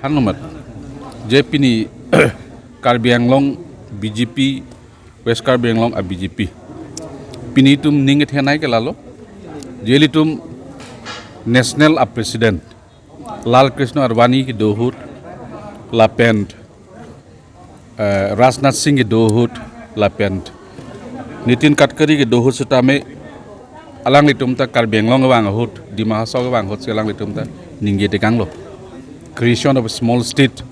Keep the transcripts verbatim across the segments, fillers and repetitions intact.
Hanumat, je pini Karbi Anglong B J P, West Karbi Anglong a B J P, pini itum ning kethenei ke lalo, je ilitum national a president Lal Krishna Advani kedo ahut lapen eh, Rajnath Singh kedo ahut lapen Nitin Gadkari kedo ahut sitame alanglitum ta Karbi Anglong kevang ahut, Dima Hasao kevang ahut si alanglitum ta ningje tekanglo. Creation of a small state,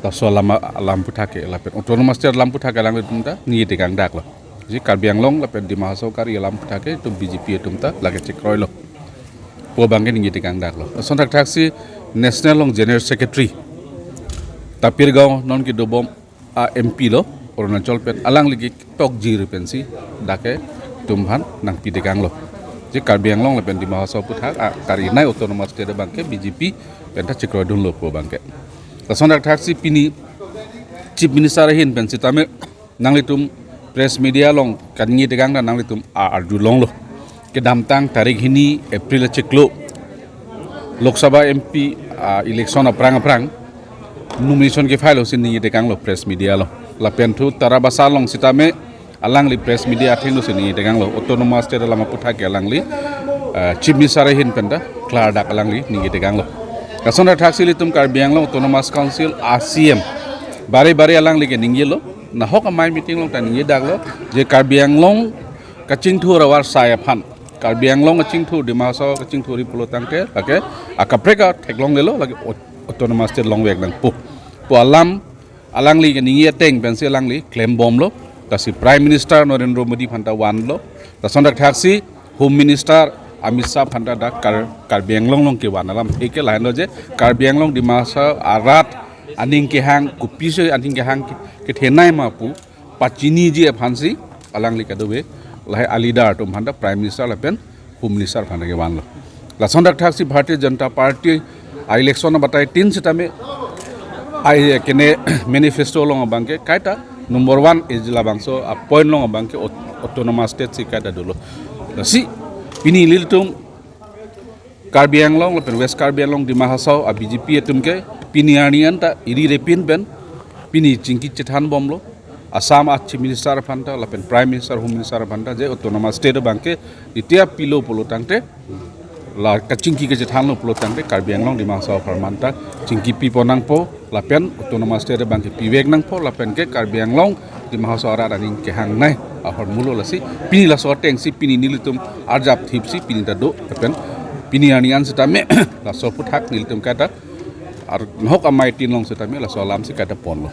laso alam, alam aputhak ke lapen autonomous state alam aputhak ke alanglitum ta ningje tekangdaklo. Je Karbi Anglong lapen Dima Hasao kari alam aputhak ke itum B J P atum ta lake chekroilo pu abangke ningje tekangdaklo. Lason thakthaksi national along general secretary Tapir Gao non kedobom a M P lo Arunachal pen, alangli ketokjir pensi dak ke itum aphan nangpi tekanglo. Je Karbi Anglong lapen Dima Hasao aputhak a karinei autonomous state abangke B J P pen ta chekroidunlo pu abangke. Lason thakthaksi pini Chief Minister ahin pen sitame nanglitum press media along kaningje tekang ta nanglitum a-, arjulonglo. Kedamtang tarik hini April achiklo Lok Sabha M P, ah, election aphrang aphrang nomination ke-file si ningje tekanglo press media along. Lapen thu Tarabasa along sitame alangli press media athengno si ningje tekanglo. Autonomous state alam aputhak ke alangli, ah, Chief Minister ahin pen ta klardak alangli ningje tekanglo. Lason thakthaksi ilitum Karbi Anglong Autonomous Council a C M bare bare alangli keningjelo. Nahok amei meeting along ta ningjedaklo je Karbi Anglong kachingthur avarsai aphan, Karbi Anglong kachingthur, Dima Hasao kachingthurji pulo tangte lake akaprek atheklonglelo, lake aut-, autonomous state longvek nangpo pu alam alangli keningje ateng pensi alangli klembomlo. Lasi Prime Minister Narendra Modi aphan ta vanlo. Lason thakthaksi Home Minister Amit Shah aphan ta dak Kar-, Karbi Anglong along kevan alamthe ke lahenlo je Karbi Anglong Dima Hasao arat aning kehang, kopisi aning kehang ke-, kethenei ma pu pachiniji aphansi alangli kadokave lahai a-leader atum aphan ta Prime Minister lapen Home Minister aphan ta kevanlo. Lason thakthaksi Bharatiya Janata Party a-election abatai tin sitame ai kene manifesto along abangke kaita number one ejila bangso a-point along abangke aut-, autonomous state si kaita dolo. Lasi pini ilitum Karbi Anglong lapen West Karbi Anglong Dima Hasao a B J P atum ke pini arni an ta iri repin pen pini chingki chethanbomlo. Assam a Chief Minister aphan ta lapen Prime Minister, Home Minister aphan ta je autonomous state abangke itia pilo pulo tangte, la kachingki kachethanlo pulo tangte Karbi Anglong Dima Hasao apharman ta chingki pipo nangpo lapen autonomous state abangke pivek nangpo lapen ke Karbi Anglong Dima Hasao arat aning kehangnei ahormulo. Lasi pini laso atengsi pini nelitum arjap thipsi pini ta do lapen pini arni an sitame laso aputhak nelitum kaita ar nahok amei tin along sitame laso alamsi kaita ponlo.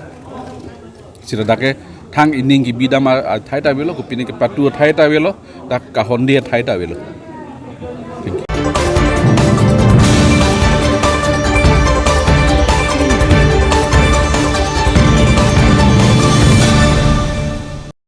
Sita dak ke thang ining kebidam a-, athai ta avelo, kopine kepatu athai ta avelo, dak kahonde athai ta avelo.